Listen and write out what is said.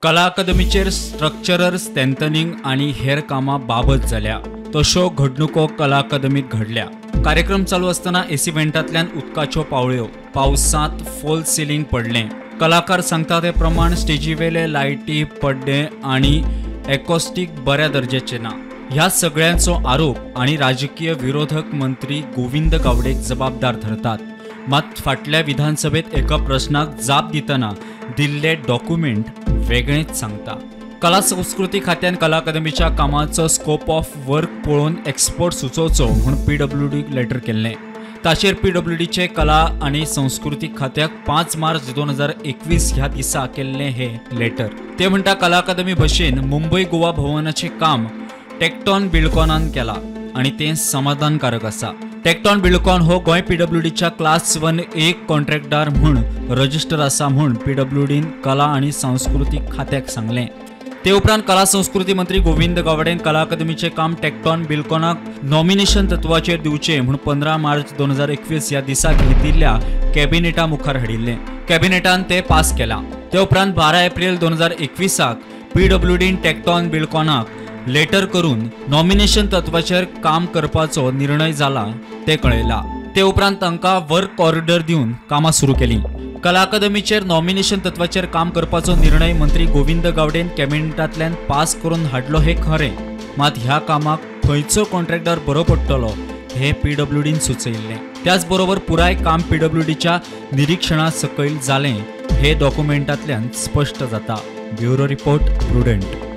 कला अकादमीचेर structural strengthening आनी हेर कामां बाबत जाल्या, तश्यो घडणुको कला अकादमीत घडल्या. कार्यक्रम चालू आसतना एसी वेंटांतल्यान उदकाच्यो पावळ्यो, पावसांत फॉल सिलिंग पडलें. कलाकार सांगता ते प्रमाण स्टेजीवेले लायटी, पड्डे आनी एकॉस्टीक बऱ्या दर्ज्याचे ना. ह्या सगळ्यांचो आरोप आनी राजकीय विरोधक मंत्री गोविंद गावडेक जबाबदार धरतात. मात फाटल्या विधानसभेत एका प्रश्नाक जाप दितना दिल्ले डॉक्युमेंट वेगळेंच सांगता. कला संस्कृती खात्यान कला अकादमीच्या कामाचो स्कोप ऑफ वर्क पळोवन एक्सपर्ट सुचोवचो म्हूण पीडब्ल्यूडीक लेटर केल्लें. ताचेर पीडब्ल्यूडीचे कला आनी संस्कृती खात्याक 5 मार्च 2021 ह्या दिसा केल्लें हें लेटर. ते म्हणटा, कला अकादमी भशेन मुंबय गोवा भवनाचें काम टेक्टॉन बिल्डकॉनान केला आनी तें समाधानकारक आसा. टेक्टॉन बिल्डकॉन हो गोंय पीडब्ल्यूडीच्या क्लास 1A कॉन्ट्रॅक्टदार म्हूण रजिस्टर आसा म्हूण पीडब्ल्यूडीन कला आनी सांस्कृतीक खात्याक सांगलें. ते उपरांत कला संस्कृती मंत्री गोविंद गावडेन कला अकादमीचें काम टेक्टॉन बिल्डकॉनाक नॉमिनेशन तत्वाचेर दिवचें म्हूण 15 मार्च 2021 ह्या दिसा घेतिल्ल्या कॅबिनेटा मुखार हाडिल्लें. कॅबिनेटान तें पास केलां. ते उपरांत 12 एप्रील 2021 पीडब्ल्यूडीन टेक्टॉन बिल्डकॉनाक लेटर करून नॉमिनेशन तत्वाचेर काम करपाचो निर्णय जाला ते कळयला. ते उपरांत तांकां वर्क ऑर्डर दिवन कामां सुरू केलीं. कला अकादमीचेर नॉमिनेशन तत्वाचेर काम करपाचो निर्णय मंत्री गोविंद गावडेन कॅबिनेटांतल्यान पास करून हाडलो हें खरें, मात ह्या कामाक खंयचो कॉन्ट्रॅक्टर बरो पडटलो हें पीडब्ल्यूडीन सुचयिल्लें. त्याच बरोबर पुराय काम पीडब्ल्यूडीच्या निरिक्षणा सकयल जालें हें डॉक्युमेंटांतल्यान स्पश्ट जाता. Bureau report, Prudent.